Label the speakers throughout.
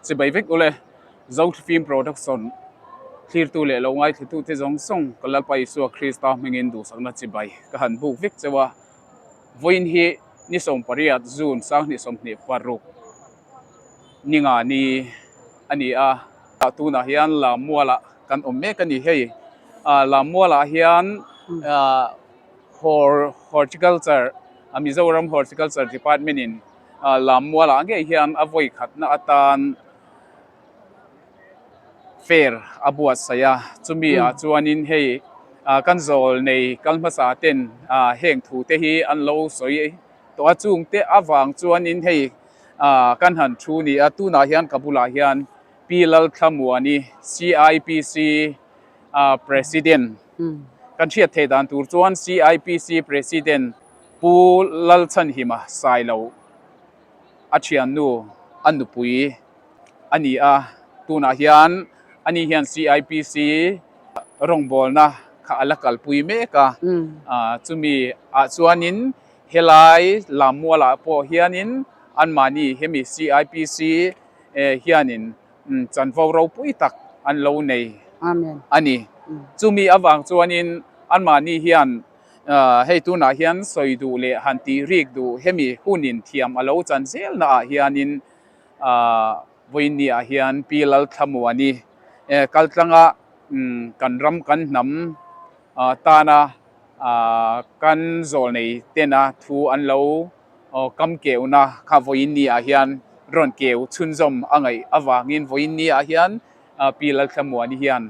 Speaker 1: Chibai vek ule, Zothlifim Production thlirtu leh lo ngaithlatute zawng zawng ka Lalpa Isua Krista hmingin duhsakna chibai ka han buk vek cheu a. Vawiin hi ni 18 June 2026 ninga ni a ni a, tunah hian Lammualah kan awm mek a ni hei. Lammualah hian Horticulture, Mizoram Horticulture Department in Lammualah ngei hian a vawi khatna atan fair a buatsaih a, chumi ah chuanin hei kan zawl nei kal hmasa ten heng thu te hi an lo sawi tawh a, chung te avang chuanin hei kan han thu ni a, tunah hian ka bulah hian Pi Lalthlamuani CIPC President kan hriat theih dan tur chuan CIPC President Pu Lalchhanhima Sailo a thiannu a nupui a ni a, tunah hian ani hian CIPC rawngbawlna kha a la kalpui mek a, chumi ah chuanin helai Lammualah pawh hianin anmahni hemi CIPC hianin chanvo ropui tak an lo nei a ni. Chumi avang chuanin anmahni hian Hei tunah hian sawi duh leh han tih rik duh hemi hunin thiam a lo chan zelna ah hianin vawiinni ah hian Pi Lalthlamuani kaltlanga kan ram kan hnam tana kan zawlnei tena thu an lo kam keuna kha vawiinni ah hian rawn keu chhunzawm a ngaih avangin vawiinni ah hian Pi Lalthlamuani hian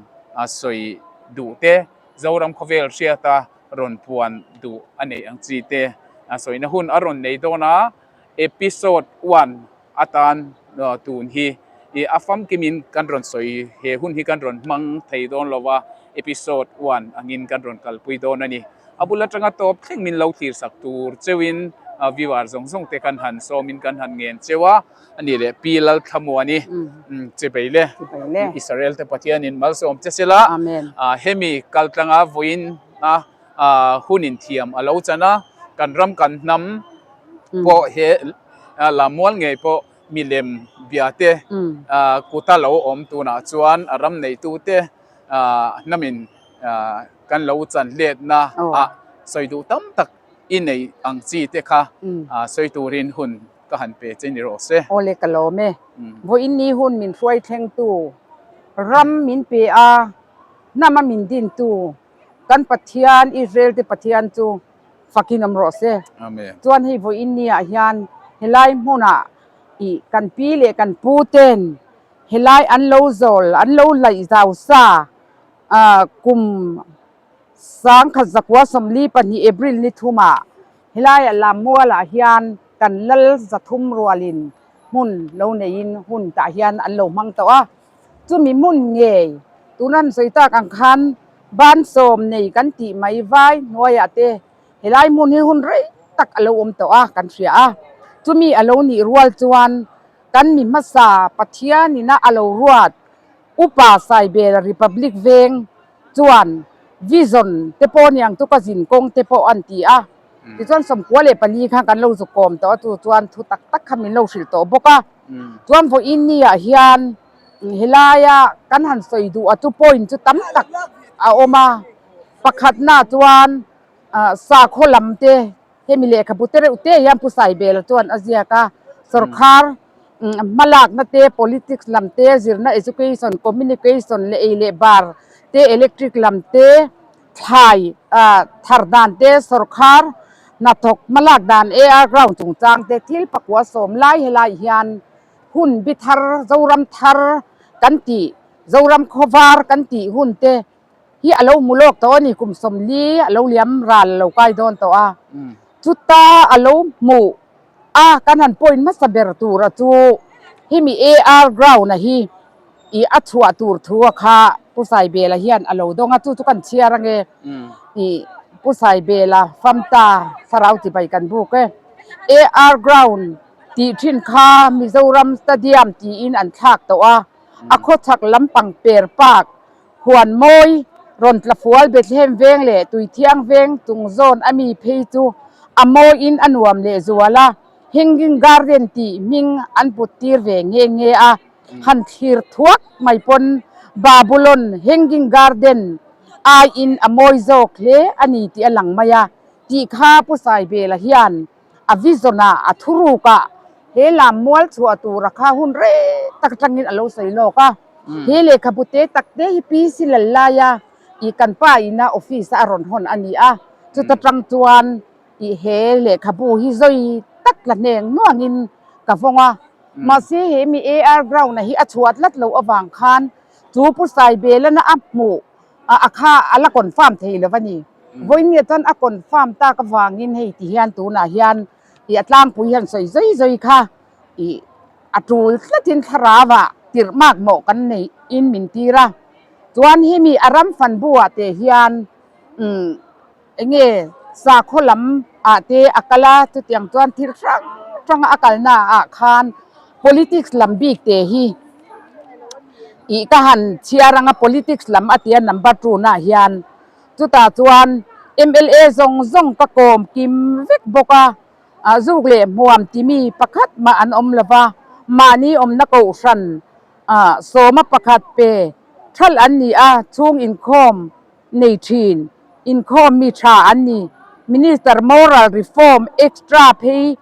Speaker 1: sawi duh te Zoram khawvel hriata rawn puan duh a neih ang chi te a sawina hun a rawn nei dawn a, episode one atan tun hi a famkimin kan rawn sawi he hun hi kan rawn hmang thei dawn lo va, episode one angin kan rawn kalpui dawn a ni. A bul atanga tawp thleng min lo thlir sak tur cheuhin viewer zawng zawng te kan han sawmin kan han ngen cheu a. A ni leh Pi Lalthlamuani Chibei le Israel te Pathianin malsawm che sela hemi kaltlanga vawiin a hunin thiam a lo chan a, kan ram kan hnam pawh he Lammual ngei pawh milem bia te kuta lo awm tunah chuan a ram neitu te hnamin kan lo chan letna ah sawi duh tam tak i nei ang chi te kha sawi turin hun ka han pe che ni rawh se.
Speaker 2: Awle ka lawm e. Vawiin ni hun min hruai thlengtu, ram min pe a, hnama min dintu kan Pathian, Israel te Pathian chu fakin awm rawh se.
Speaker 1: Amen.
Speaker 2: Chuan hei vawiin ni ah hian helai hmunah ih kan pi leh kan pu ten helai an lo zawl, an lo laih zau sa ah kum Sangkhat zakua 42 April ni thumah helaiah Lammualah hian kan lal zathum rualin hmun lo neiin hun tah hian an lo hmang tawh a. Chumi hmun ngei tuna an sawi tak ang khan ban sawm nei kan tih mai vai hnuaiah te helai hmun hi hun rei tak a lo awm tawh a kan hria a. Chumi a lo nih rual chuan kan mi hmasa Pathianina a lo ruat Upa Saibela Republic veng chuan Vision te pawh aniang chu ka zin kawng te pawh an ti a, tichuan 94 khan kan lo zukawm tawh a, chu chuan thu tak tak kha min lo hrilh tawh bawk a. Chuan vawiin ni ah hian helaia kan han sawi duh a chu point chu tam tak a awm a, pakhatna chuan sakhaw lam te Hemi lehkhabu te reuh te hian Pu Saibela chuan a ziak a, sawrkhar hmalakna te, politics lam te, zirna, education, communication leh ei leh bar te, electric lam te, thlai thar dan te, sawrkhar hnathawk hmalak dan, AR ground chungchang te thil pakua sawm lai helai hian hun bi thar, Zoram thar kan tih, Zoram khawvar kan tih hun te, hi a lo hmu lawk tawh a ni kum 40 a lo liam ral a lo kai dawn tawh a chuta a lo hmuh a kan han point hmasa ber tura chu hemi AR ground a hi ih a chhuah tur thu a kha Pu Saibela hian a lo dawng a chu chu kan chhiar ange ih Pu Saibela famta thlarau chibai kan buk e AR ground tih thin kha Mizoram stadium tiin an thlak tawh a a khawchhak lampang per park Huan mawi, rawn tla fual Bethlehem veng leh Tuithiang veng chung zawn a mi phei chu a mawiin a nuam leh zual a, Hanging Garden tih hming an put tir ve nghe nghe a. Han thlir thuak mai pawn Babulon Hanging Garden aiin a mawi zawk hle a ni tih a lang mai a tih kha Pu Saibela hian a vision ah a thuruk ah he lam mual chhuah tura kha hun rei tak atangin a lo sawi lawk a. He lehkhabu te tak te hi Pi Silal laia ih kan pa ina office a a rawn hawn a ni a, chuta tang chuan ih he lehkhabu hi zawi tak la hneng nuangin ka vawng a. Mahse he mi AR ground a hi a chhuah tlat loh avang khan chu Pu Saibelana a hmuh a kha a la confirm thei lo a ni. Vawiin nge chuan a confirm tak avangin hei ti hian tunah hian ih a tlangpui hian sawi zawi zawi kha ih a tul tlatin thlarau ah tirh mak mawh kan neih in min tir a. Chuan hemi a ram fan bu ah te hian umm eng nge sakhaw lam ah te a kal a chutiang chuan thil hrang hrang a kalna ah khan politics lam bik te hi ih ka han chhiar anga politics lam a tia number two nah hian chutah chuan M_L_A zawng zawng ka kawm kim vek bawk a ah zuk leh hmuam timi pakhat mah an awm lova mahni awmna kohhran ah sawma pakhat pe thalh an ni a chhung inkhawm nei thin. Inkhawm mi tha an ni. Minister Moral Reform Extra phei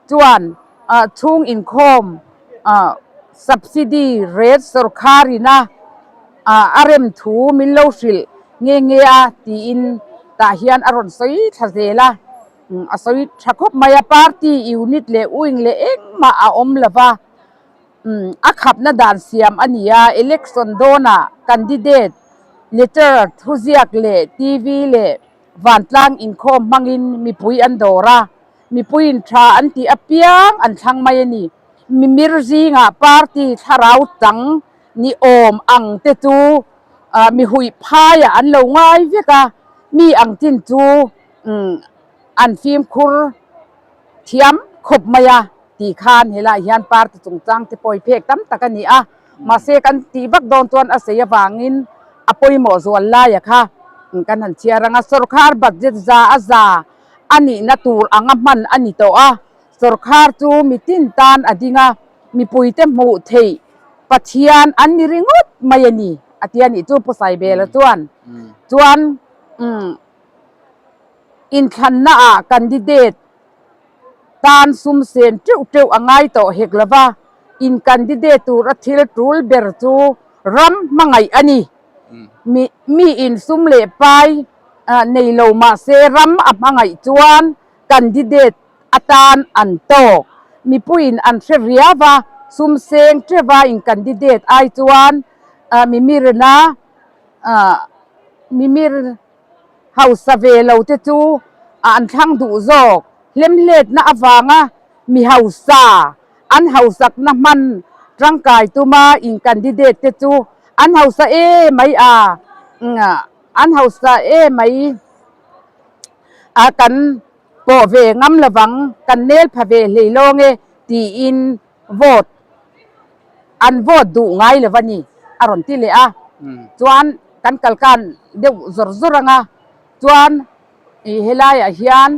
Speaker 2: chuan chhung inkhawm subsidy rate sawrkharin a a rem thu min lo hrilh nghe nghe a tiin tah hian a rawn sawi thla zel a. A sawi tha khawp mai a, party unit leh wing leh engmah a awm lova. A khapna dan siam a ni a, election dawnah candidate letter thuziak leh TV leh vantlang inkhawm hmangin mipui an dawr a, mipuiin tha an tih apiang an thlang mai a ni. Mimir zingah party thlarau chang ni awm ang te chu mi huih phaiah an lo ngai vek a, mi ang chin chu an fimkhur thiam khawp mai a tih khan helaiah hian party chungchang te pawi phek tam tak a ni a, mahse kan tih vak dawn chuan a sei avangin a pawimawh zual laia kha kan han chhiar ang a, sawrkhar budget za a za a nihna tur anga hman a ni tawh a, sawrkhar chu mitin tan a ding a, mipuite hmuh theih Pathian an ni ringawt mai a ni a ti a nih chu Pu Saibela chuan chuan umm. Inthlannaah candidate tan sum sen teuh teuh a ngai tawh hek lo va, in candidate tur a thil tul ber chu ram hmangaih a ni. Mi miin sum leh pai nei lo mahse ram a hmangaih chuan candidate atan an tawk. Mipuiin an hre riau va, sum seng teuha in candidate ai chuan mimirna mimir Hausa ve lo te chu an thlang duh zawk. Hlemhletna avanga mi hausa an hausakna hman tangkai tuma in candidate te chu an hausa e mai a, an hausa e mai a kan pawh ve ngam lovang, kan nel pha ve hlei lawng e tiin vote an vote duh ngai lo a ni a rawn ti leh a chuan kan kal kan deuh zawr zawr ang a chuan ih helaiah hian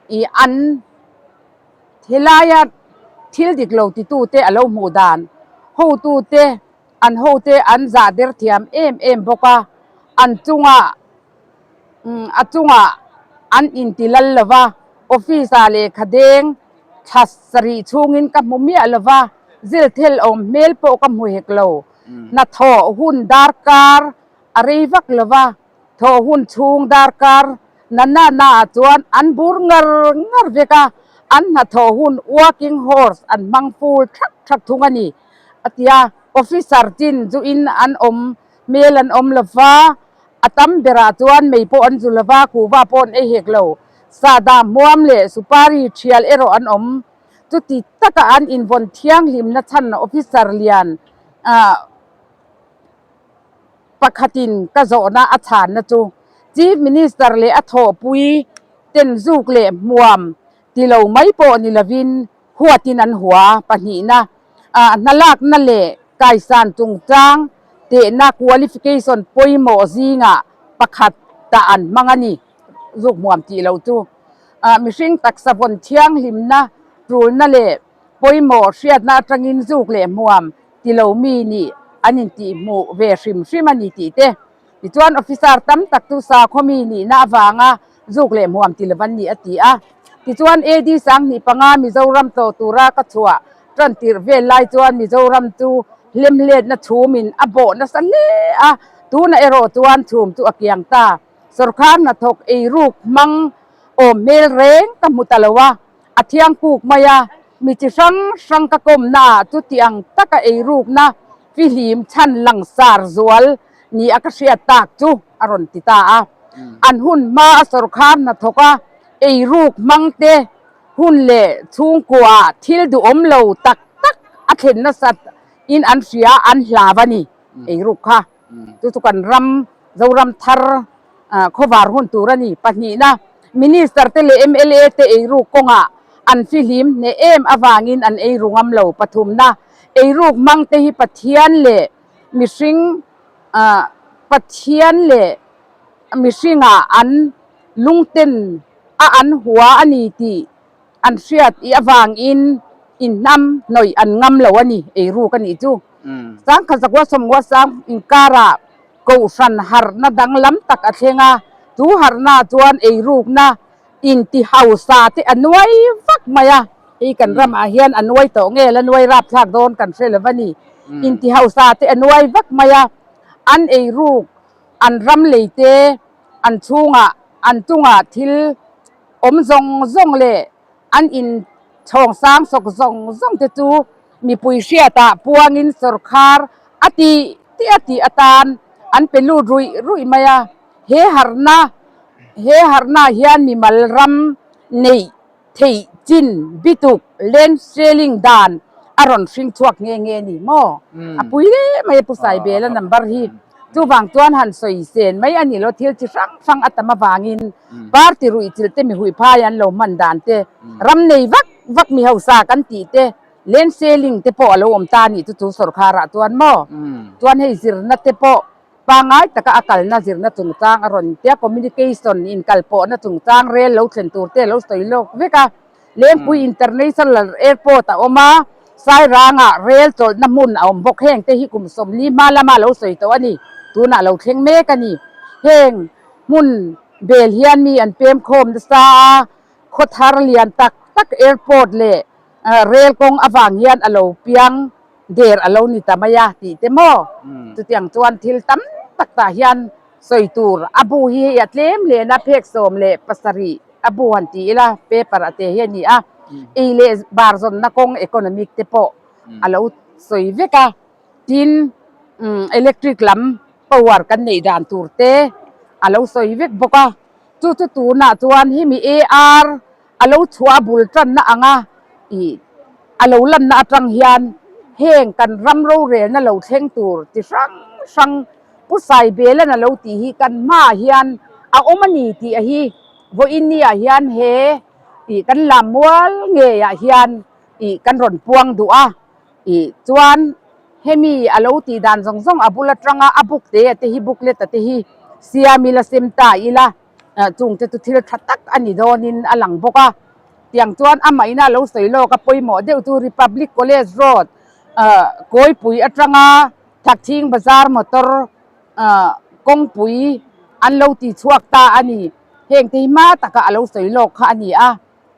Speaker 2: ih an helaia thil dik lo titu te a lo hmuh dan hotu te an hote an zah der thiam em em bawk a an chungah A chungah an inti lal lo va, office ah lehkha deng thla sarih chhungin ka hmu miah lo va, zilthel awm hmel pawh ka hmu hek lo. Hnathawh hun darkar a rei vak lo va, thawh hun chhung darkar na na na ah chuan an bur ngar ngar vek a, an hnathawh hun working hours an hmang full thak thak thung a ni, a ti a. Officer chin chu in an awm hmel an awm lo va, A tam berah chuan mei pawh an zu lova, kuhva pawh an ei hek lo. Sahdah hmuam leh supari thial erawh an awm. Chuti taka an invawn thianghlimna chhan officer lian pakhatin ka zawhna a chhanna chu Chief Minister leh a thawhpui ten zuk leh hmuam ti lo mai pawh ni lovin huatin an hua pahnihna hnalakna leh kaisan chungchang tehna qualification pawimawh zingah pakhat tah an hmang a ni. Zuk hmuam tih loh chu mihring taksa vawn thianghlimna tulna leh pawimawh hriatna atangin zuk leh hmuam ti lo mi nih an intihhmuh ve hrim hrim a ni tih te. Tichuan officer tam tak chu sakhaw mi nihna avanga zuk leh hmuam ti lo an ni a ti a. Tichuan AD 2005 Mizoram tlawh tura ka chhuah tan tirh vel lai chuan Mizoram chu hlemhletna chhumin a bawh nasa hle a, tunah erawh chuan chhum chu a kiang ta. Sawrkar hnathawk eiruk hmang awm hmel reng ka hmu ta lo a, a thiang kuk mai a, mi chi hrang hrang ka kawmna ah chuti ang taka eirukna fihlim chhan langsar zual ni a ka hriat tak chu a rawn ti ta a. An hun hma a sawrkar hnathawk a eiruk hmang te hun leh chhungkua ah thil duhawm lo tak tak a thlen nasat in an hria an hlau a ni eiruk kha. Chu chu kan ram Zoram thar khawvar hun tur a ni. Pahnihna, Minister te leh mla te eiruk kawngah an fihlim hneh em avangin an eiru ngam lo. Pathumna, eiruk hmang te hi Pathian leh mihring Pathian leh mihringah an lungten a an hua a ni tih an hriat i avangin inhnam hnawih an ngam lo a ni, eiruk a nih chu. Sangkhat zakua sawmngua sang inkarah kohhran harhna danglam tak a thleng a, chu harhna chuan eirukna inti hausa te a nuai vak mai a, hei kan ramah hian a nuai tawh nge la nuai rapthlak dawn kan hre lo va ni, inti hausa te a nuai vak mai a, an eiruk an ram lei te an chhungah an chungah thil awm zawng zawng leh an in chhawng sang sawk zawng zawng te chu mipui hriatah puangin sawrkhar a tih tih a tih atan an pe lut ruih ruih mai a, he harhna he harhna hian mimal ram neih theih chin bituk land selling dan a rawn hring chhuak nghe nghe a ni maw? A pui hle mai a Pu Saibela number hi chuvang chuan han sawi sen mai a ni lo thil chi hrang hrang a tam avangin party ruih chilh te mi huih phai an lo hman dan te ram nei vak vak mi hausa kan tih te land selling te pawh a lo awm ta a nih chu chu sawrkharah chuan maw? Chuan hei zirna te pawh Pangngai taka a kalna zirna chungchang a rawn tia, communication inkalpawhna chungchang rel lo thlen tur te a lo sawi lawk vek a. Lengpui International Airport a awm a, Sairangah rel chawlhna hmun a awm bawk. Heng te hi kum 40 hma lama lo sawi tawh a ni, tunah lo thleng mek a ni. Heng hmun bel hian mi an pem khawm nasa a, khawthar lian tak tak airport leh rel kawng avang hian a lo piang der a lo ni ta mai a tih te maw? Chutiang chuan thil tam tak tah hian sawi tur a bu hi hei a tlem len a, phek 17 a bu han ti ila paper a te hi a ni a, ei leh bar zawnna kawng economic te pawh a lo sawi vek a, tin electric lam power kan neih dan tur te a lo sawi vek bawk a, chu chu tunah chuan hemi AR A lo chhuah a bul tanna anga ih a lo lanna atang hian heng kan ram rorelna lo thleng tur chi hrang hrang Pu Saibelan a lo tih hi kan hmaah hian a awm a ni tih a hi vawiin niah hian he ih kan lam mual ngeiah hian ih kan rawn puang duh a ih chuan hemi a lo tih dan zawng zawng a bul atanga a book te te hi booklet a te hi siam ila sem ta ila. Chungte chu thil tha tak a ni dawnin a lang bawk a, tiang chuan amah ina lo sawi lawk a pawimawh deuh chu Republic College Road kawipui atanga Thakthing Bazar motor kawngpui an lo ti chhuak ta a ni. Heng te hi hma taka a lo sawi lawk kha a ni a,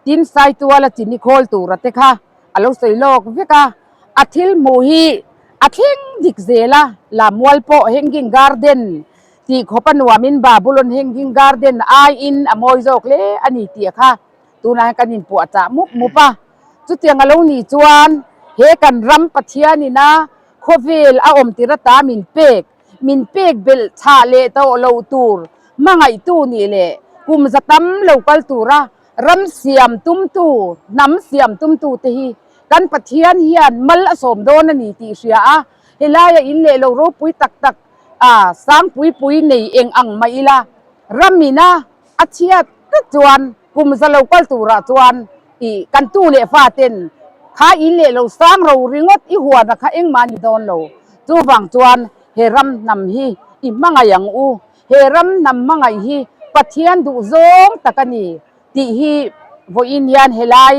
Speaker 2: tin Saituala chini khawl tura te kha a lo sawi lawk vek a, a thil hmuh hi a thleng dik zel a, Lamual pawh Hanging Garden Tih khawp a nuamin Babulon Hanging Garden aiin a mawi zawk hle a ni tih kha tunah hian kan inpuahchah mup mup a. Chutiang a lo nih chuan he kan ram Pathianin a khawvel a awm tir ata min pek, min pek belh chhah leh tawh loh tur hmangaihtu nih leh kum za tam lo kal tura ram siam tumtu, hnam siam tumtu te hi kan Pathian hian mal a sawm dawn a ni tih hria a, helaia in leh lo ropui tak tak A sangpui pui nei eng ang mah ila, ramina a chhiat tlat chuan kum za lo kal turah chuan i kan tu leh fa ten kha in leh lo sang ro ringawt i huana kha engmah ni dawn lo. Chuvang chuan he ram hnam hi i hmangaih ang u, he ram hnam hmangaih hi Pathian duh zawng tak a ni tih hi vawiin hian helai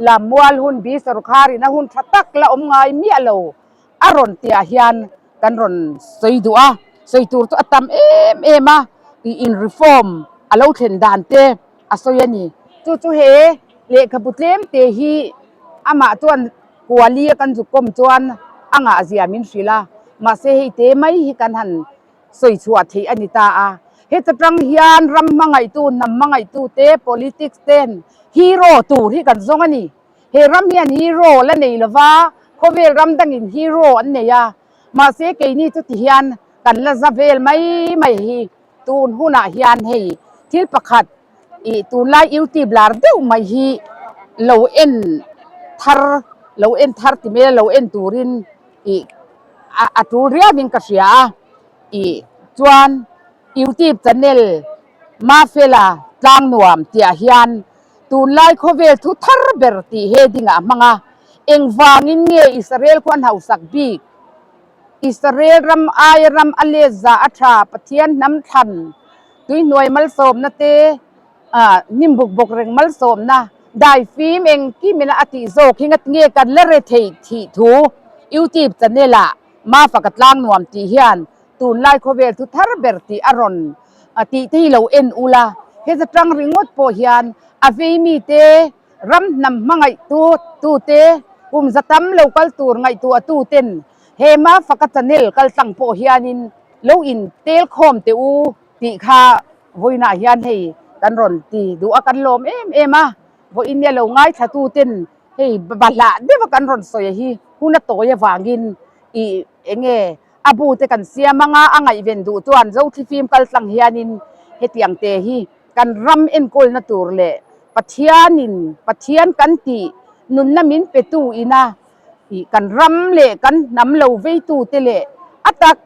Speaker 2: Lammual hun bi sawrkharin a hun tha tak la awm ngai miah lo. a rawn tihah hian kan rawn sawi duh a, sawi tur chu a tam em em a, ih in reform a lo thlen dan te a sawi a ni. Chu chu he lehkhabu tlem te hi amah chuan kuali a kan zuk kawm chuan a ngah zia min hrilh a, mahse hei te mai hi kan han sawi chhuah theih a ni ta a. Heta tang hian ram hmangaihtu, hnam hmangaihtu te, politics ten hero tur hi kan zawng a ni. He ram hian hero la nei lova, khawvel ram dangin hero an nei a, mahse keini chu ti hian kan la za vel mai mai hi. Tun hunah hian hei thil pakhat ih tunlai youtube lar deuh mai hi lo en thar lo en thar ti mai a lo en turin ih a tul riauin ka hria a ih chuan youtube channel Mafela Tlangnuam tihah hian tunlai khawvel thu thar ber tih heading ah a hmang a engvangin nge Israel khuan hausak bik Israel ram aia ram a let za a tha Pathian hnam thlan tuihnuai malsawmna te ah hnim buk bawk reng malsawmna dai fim engkim ina a tih zawk hi ngatinge kan la re theih thih thu YouTube channel ah Mafaka tlang nuam tih hian tunlai khawvel thu thar ber tih a rawn tih te hi lo en ula heta tang ringawt pawh hian a vei mite Ram hnam hmangaihtu tute, kum za tam lo kal tur ngaihtuah tuten he Mafaka channel kal tlang pawh hianin lo in tel khawm teh u tih kha vawiinah hian hei kan rawn ti duh a, kan lawm em em a, vawiin nia lo ngaithla tuten hei bahlah deuh a kan rawn sawi hi hun a tawi avangin ih eng nge a bu te kan siam anga a ngaihven duh chuan Zothlifim kal tlang hianin hetiang te hi Kan ram enkawlna tur leh Pathianin Pathian kan tih nunna min petu ina ih kan ram leh kan hnam lo veitute leh a tak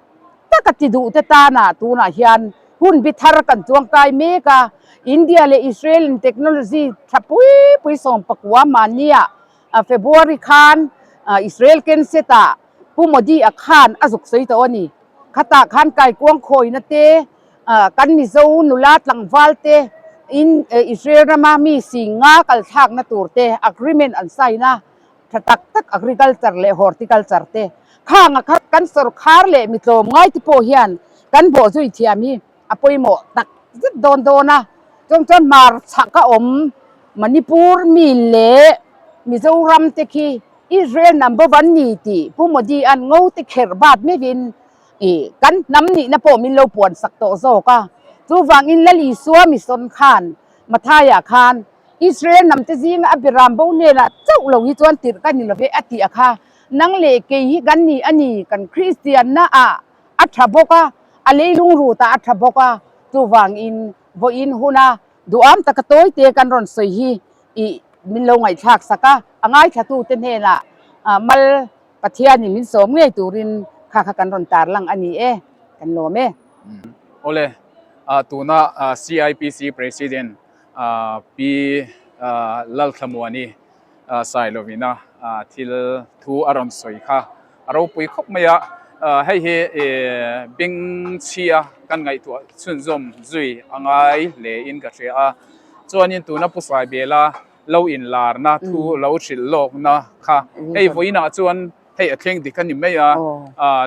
Speaker 2: tak a ti duhte tana tunah hian hun bi thar kan chuangkai mek a. India leh Israel in technology tha pui pui sawmpakua mahnia February khan Israel Kenset ah Pu Modi a khan a zuk sawi tawh a ni. Khatah khan kaikuang khawina te Kan Mizo nula tlangval te in Israel rama mi singa kal thlakna tur te agreement an sign a, tha tak tak agriculture leh horticulture te khang a khat kan sawrkhar leh mi tlawmngai te pawh hian kan bawh zui thiam hi a pawimawh tak zet dawn dawn a. Chuang chuan hmarchhak a awm Manipur mi leh Mizoram te khi Israel number one ni tih Pu Modi an ngo te kherh bat meuhin I kan hnam nihna pawh min lo puan sak tawh zawk a. Chuvangin Lal Isua mission khan Mathaia khan Israel hnamte zinga a biram bo hnenah chauh lo hi chuan tirh ka ni lo ve a tih a kha. Nang leh kei hi kan ni a ni, kan Kristianna ah a tha bawk a, a leilung rut ah a tha bawk a. Chuvangin vawiin huna duham taka tawite kan rawn sawi hi i min lo ngaihthlak sak a, a ngaithlatute hnenah mal Pathianin min sawm ngei turin kha kha kan rawn tarlang a ni e, kan lawm e.
Speaker 1: Awle, tuna CIPC President Pi Lalthlamuani Sailovina thil thu a rawn sawi kha a ropui khawp mai a, hei hi bengchhia kan ngaihtuah chhunzawm zui a ngai hlein ka hria a, chuanin tuna Pu Saibela lo inlarna thu lo hrilh lawkna kha hei vawiinah chuan hei a thleng dik a ni mai a,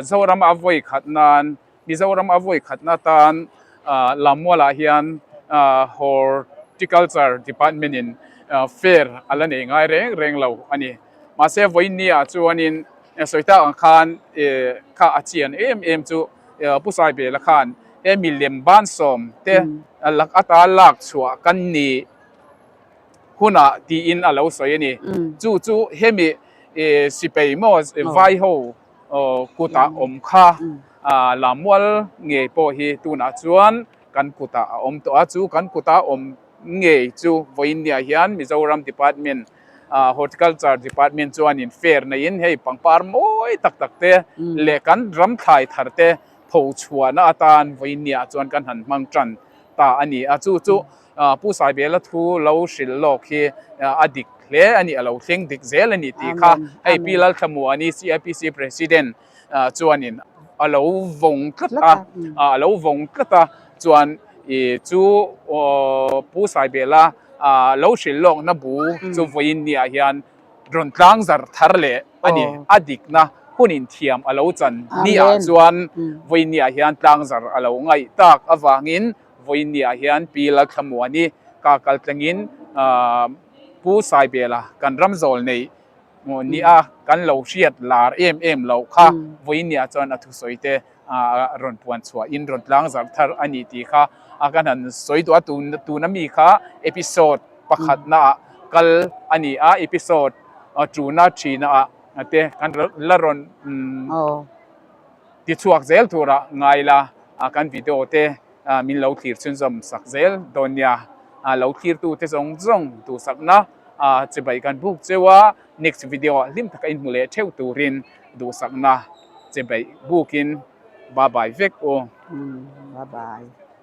Speaker 1: Zoram a vawi khat nan Mizoram a vawi khatna tan Lammualah hian Horticulture Department in fair a la nei ngai reng reng lo a ni. Mahse vawiinniah chuanin sawi tak ang khan kha a chian em em chu Pu Saibela khan he milem bansawm te lak ata lak chhuah kan ni. hunah tiin a lo sawi a ni. Chu chu hemi sipei maw vai ho kutah awm kha Lammual ngei pawh hi tunah chuan kan kutah a awm tawh a, chu kan kuta awm ngei chu vawiinniah hian Mizoram Department Horticulture Department chuanin fair neiin hei pangpar mawi tak tak te leh kan ram thlai thar te phochhuahna atan vawiinniah chuan kan han hmang tan ta a ni a, chu chu Pu Saibela thu lo hrilh lawk hi a dik hle a ni, a lo thleng dik zel a ni tih kha hei Pi Lalthlamuani CIPC President chuanin a lo vawng tlat a, a lo vawng tlat a, chuan chu Pu Saibela lo hrilh lawkna bu chu vawiin niah hian rawn tlang zar thar leh a ni, a dikna Hunin thiam a lo chan ni ah chuan vawinia hian tlangzar a lo ngaih tak avangin vawinia hian Pi Lalthlamuani ka kal tlangin Pu Saibela kan ram zawl nei nia kan lo hriat lar em em loh kha vawinia chuan a thusawi te rawn puan chhuah in rawn tlangzar thar a ni tih kha a kan han sawi duh a tuna mi kha episode pakhatna ah kal a ni a episode tuna thina ah te kan la rawn ti chhuak zel tura ngai la kan video te min lo thlir chhunzawm sak zel dawn nia lo thlir tu te zawng zawng duhsakna chibai kan buk cheu a next video ah hlim taka inhmu leh theuh turin duhsakna. Che beih bukin bye bye vek u.
Speaker 2: Bye bye.